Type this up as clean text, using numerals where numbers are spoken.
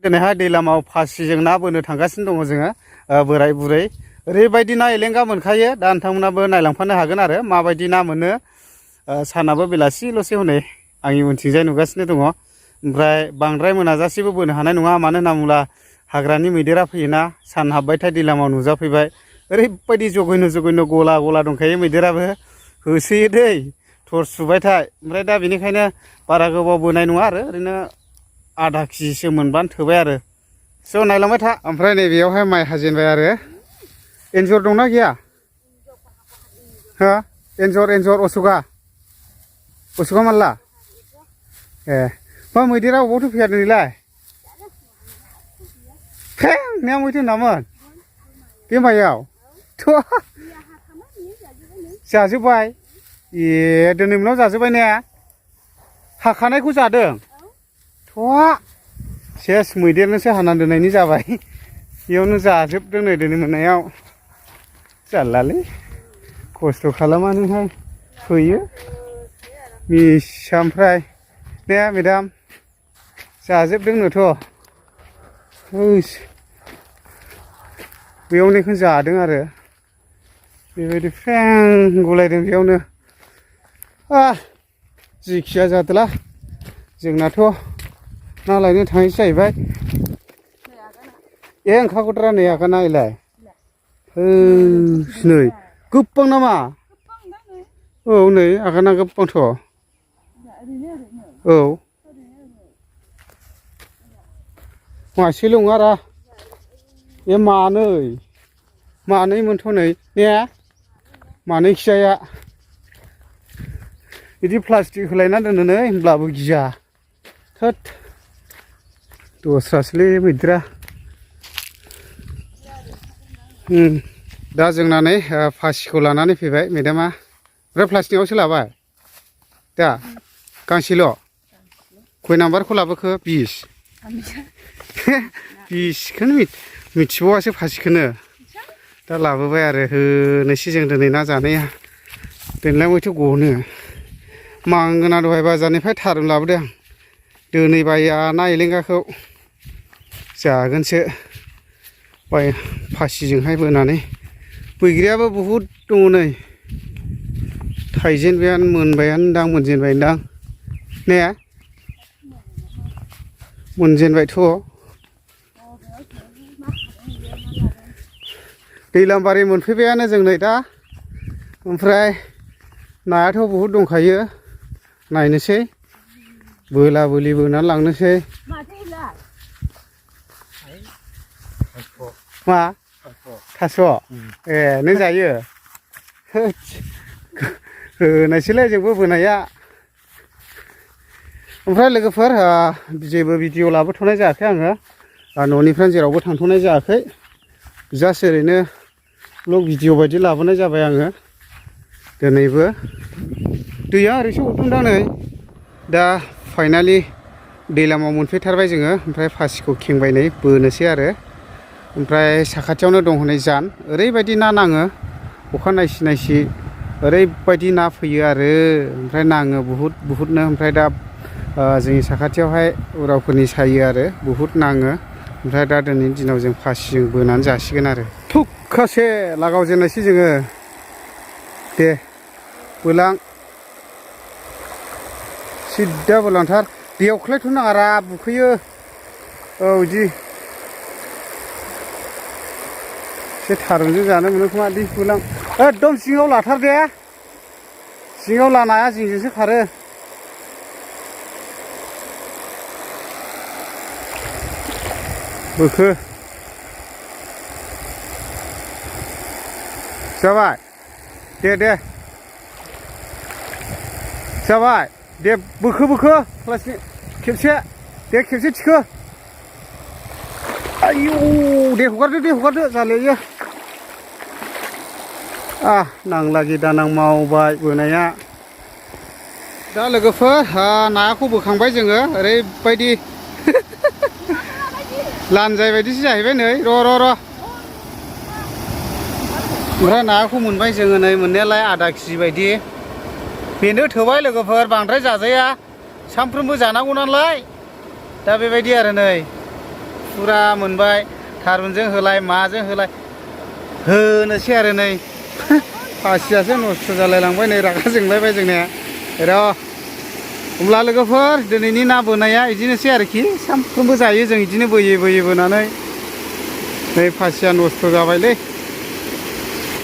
दिनैहाय दैलामाव फासिजों ना बोनो थांगासिनो दङ जोङो बोराय बुरै ओरैबायदि ना एलेंगा मोनखायो दा नोंथांमोनाबो नायलांफानो हागोन आरो माबायदि ना मोनो सानाबो बेलासिल'सै हनै आंनि उनथिंजाय नुगासिनो दङ ओमफ्राय बांद्राय मोनाजासेबो बोनो हानाय नङा मानो होनना बुङोब्ला हाग्रानि मैदेरा फैयोना सान हाबबायथाय दैलामाव नुजाफैबाय ओरैबायदि जगैनो गला गला दंखायो मैदेराबो होसोयो दै टर्च सुबायथाय ओमफ्राय दा बेनिखायनो बारा गोबाव बोनाय नङा आरो ओरैनो आधा केजिसो मोनबानो थोबाय आरो स' नायलांबाय था ओमफ्राय नैबेयावहाय माइ हाजेनबाय आरो एन्जर दंना गैया हो एन्जर असुगा माल्ला ए मा मैदेरा अबावथो फैयादों नैलाय फेंनाया मैथो नामोन बे माइयाव थ' जाजोब्बाय ए दिनै मोनाव जाजोब्बाय ने हाखानायखौ जादों थ' सेस मैदेरनोसो हाना दोननायनि जाबाय बेयावनो जाजोबदों नै दिनै मोनायाव जारलालै खस्थ' खालामानोहाय फैयो मिसा ओमफ्राय ने मेदाम जाजोबदोंनोथ' बेयावनो जादों आरो बेबायदि फ्रें गलायदों बेयावनो जिखिया जादोला जोंनाथ' ना लायनो थांनायसो जाहैबाय ए ओंखारगौद्रा नै आगाना इलाय नै गोबां नामा औ नै आगाना गोबांथ' औ मासेल' नङारा बे मानैमोनथ' नै ने मानै खिजाया बिदि प्लास्टिक होलायना दोनो नै होनब्लाबो गिया थोद दस्रासोलै मैदेरा दा जोंना नै फासिखौ लानानै फैबाय मेदामा ओमफ्राय प्लास्टिकआवसो लाबाय दा गांसेल' खय नाम्बारखौ लाबोखो 20 20खौनो मिथिबावासो फासिखौनो दा लाबोबाय आरो होनोसै जों दिनै ना जानाया दिनैलाय मैथो गनो मांगोना दहाय बाजारनिफ्राय थारुन लाबोदों आं दिनै बाया ना एलेंगाखौ जागोनसो बाय फासिजोंहाय बोनानै बैग्रियाबो बहुद दङ नै थाइजेनबायानो मोनबायानोदां मोनजेनबायदां ने मोनजेनबायथ' दैलामबारि मोनफैबायानो जों नै दा ओमफ्राय नायाथ' बहुद दंखायो नायनोसै बोला बोलि बोनानै लांनोसै मा थास' ए नों जायो होनायसैलाय जोंबो बोनाया ओमफ्राय लोगोफोर जेबो भिडिअ लाबोथ'नाय जायाखै आङो न'निफ्राय जेरावबो थांथ'नाय जायाखै जास्ट ओरैनो ब्लग भिडिअ बायदि लाबोनाय जाबाय आङो दिनैबो दैया ओरैसो हरदोंदां नै दा फाइनालि दैलामाव मोनफैथारबाय जोङो ओमफ्राय फासिखौ खेंबाय बोनोसै आरो ओमफ्राय साखाथियावनो दं हनै जान ओरैबायदि ना नाङो अखा नायसि ओरैबायदि ना फैयो आरो ओमफ्राय नाङो बहुदनो ओमफ्राय दा जोंनि साखाथियावहाय उरावफोरनि सायो आरो बहुद नाङो ओमफ्राय दा दिनैनि दिनाव जों फासिजों बोनानै जासिगोन आरो थुख्खासे लागावजेननायसै जोङो दे बोलां सिद्दा बोलांथार दैयाव खोख्लैथ' नाङारा बुखैयो औ बिदि एसे थारुनजों जानो मोनो खोमा दे बोलां एकदम सिङाव लाथार दे सिङाव लानाया जिंजोंसो खारो बोखो जाबाय दे जाबाय दे बोखो प्लास्टिक खेबसे दे खेबसे थिखो आयौ दे हगारदो जालेयो नांला गिदानां मावबाय बोनाया दा लोगोफोर नाखौ बोखांबाय जोङो ओरैबायदि लानजाय बायदिसो जाहैबाय नै र' ओमफ्राय नाखौ मोनबाय जोङो नै मोननायालाय आधा केजि बायदि बेनो थोबाय लोगोफोर बांद्राय जाजाया सानफ्रोमबो जानांगौ नालाय दा बेबायदि आरो नै फुरा मोनबाय थारुनजों होलाय माजों होलाय होनोसै आरो नै फासियासो नस्थ' जालायलांबाय नै रागा जोंलायबाय जोंनिया र' होमब्ला लोगोफोर दिनैनि ना बोनाया बिदिनोसै आरोखि सानफ्रोमबो जायो जों बिदिनो बोयै बोयै बोनानै नै फासिया नस्थ' जाबायलै